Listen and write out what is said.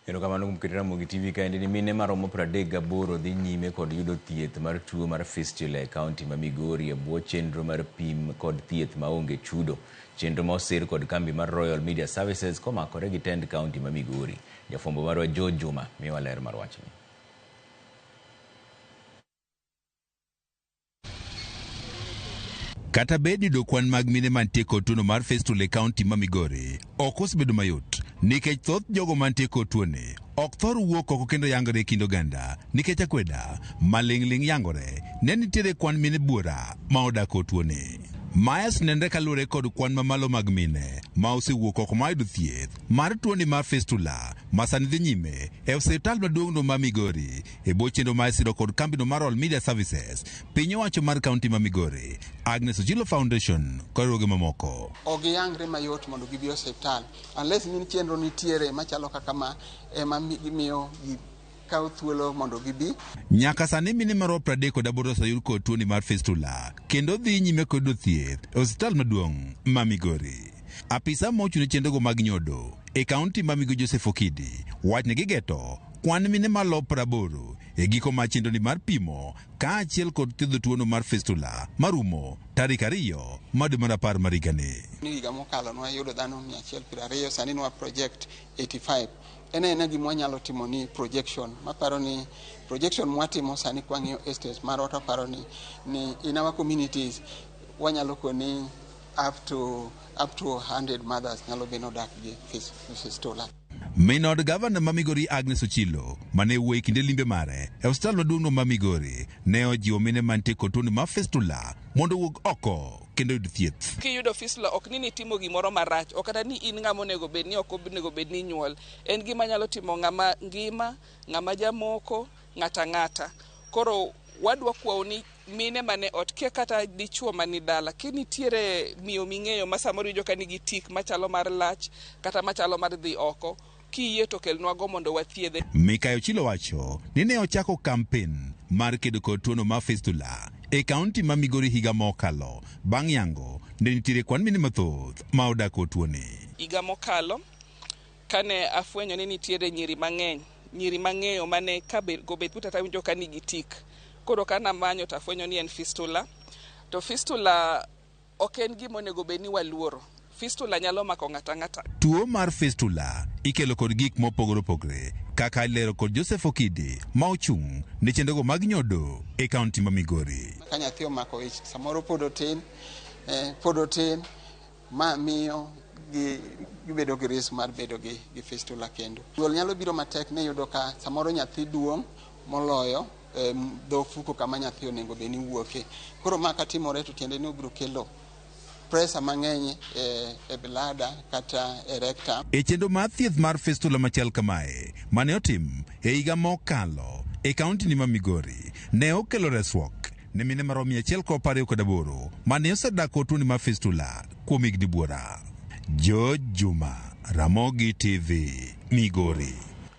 Erokamano kuom keto Ramogi TV kaendi ni mine maromo 38 dhi nyime kod yudo thieth mar tuo mar fistula e kaunti ma Migori e bwo chenro mar pim kod thieth maonge chudo. Chenro ma osir kod kambi mar Royal Media Services komakore gi tend kaunti ma Migori. Jafwambo marwa George Juma miyowa ler mar wachni. Kata bed ni yudo kwan mag mine mantie kod tuono mar fistula e kaunti ma Migori ok osebedo mayot nikech thoth jogo mantie kod tuoni ok thor wuok oko kendo yangore e kind oganda nikech akweda maling'ling' yangore ne nitiere kwan mine buora ma odak kod tuoni. Mayas nenre kaluwore kod kwan mamalo mag mine ma osewuok oko ma yudo thieth mar tuoni mar fistula ma sani dhi nyime e osiptal maduong'no ma Migori E bwo chenro ma isiro kod kambino mar All Media Services, piny owacho mar kaunti ma Migori, Agnes Ochilo Foundation kod riwruoge mamoko. Ok giyangre mayot mondo gibi e osiptal unless ni chenro nitiere machalo kaka ma ema miyo gikawo thuolo mondo gibi. Nyaka sani mine maromo 38 oseyud kod tuoni mar fistula kendo dhi nyime kod yudo thieth e osiptal maduong' ma Migori. Apisa mochung' ne chenrogo mag nyodo e kaunti ma Migo Joseph Okidi wach ni gigeto Kwan mine malo 80 e giko mar chenroni mar pimo kaachiel kod thiedho tuono mar fistula marumo tarik 2 mar dwe mar 10 mar higani. Ni higa mokalo nwayudo dhano 120, sani nwa project 85. En aena gima wanyalo timo ni projection. Maparo ni projection mwatimo sani kwang'iyo estates marwa to aparo ni, ni in our communities wanyalo koni up to 100 mothers nyalo bedo odak gi fistula. Min od gavana ma Migori Agnes Ochilo mane wuoyo e kinde limbe mare e osiptal maduong'no ma Migori ne ojiwo mine mantie kod tuoni mar fistula mondo owuog oko kendo oyud thieth. Kiyudo fistula ok ni nitimo gimoro marach, ok kata ni in ng'ama onego bed ni ok onego bed ni inyuol. En gima nyalo timo ng'ama ngima, ng'ama jamoko, ng'ata ang'ata. Koro wadwa kwau ni mine mane ot kia kata dichuo mani dala kinitiere miyo ming'eyo ma samoro iwinjo ka nigi tik machalo mar lach kata machalo mar dhi oko kiyie to kelnwago mondo wathiedhe. Mikayi Ochilo wacho ni ne ochako kampen mar kedo kod tuono mar fistula e kaunti ma Migori higa mokalo bang' yango ne nitiere kwan mine mathoth ma odak kod tuoni. Higa mokalo Kane afwenyo ni nitiere nyiri mang'eny, nyiri mang'eyo mane kabet buta tawinjo ka nigi tik. Koro ka namanyo to afwenyo ni en fistula. To fistula ok en gima onego bed ni waluoro. Fistula nyalo mako ng'ato ang'ata. Tuo mar fistula ikelo kod gik mopogore opogore kaka ilero kod Joseph Okidi ma ochung' ne chenrogo mag nyodo e kaunti ma Migori. Ka nyathi omako ich samoro pod otin, pod otin Ma miyo gibedo gi risk mar bedo gi, gi fistula kendo. Nyuol nyalo biro matek ni iyudo ka samoro nyathi duong' moloyo dho ofuko kama nyathi onego bed ni wuoke. Koro ma katimore to tiende ni obiro kelo pressure mang'eny e bladder kata e rectum. E chenro mar thieth mar fistula machal kamae mane otim e higa mokalo e kaontini ma Migori ne okelo resruok ne mine maromo 128 mane osedak kod tuoni mar fistula kuom higni buora. George Juma, Ramogi TV, Migori.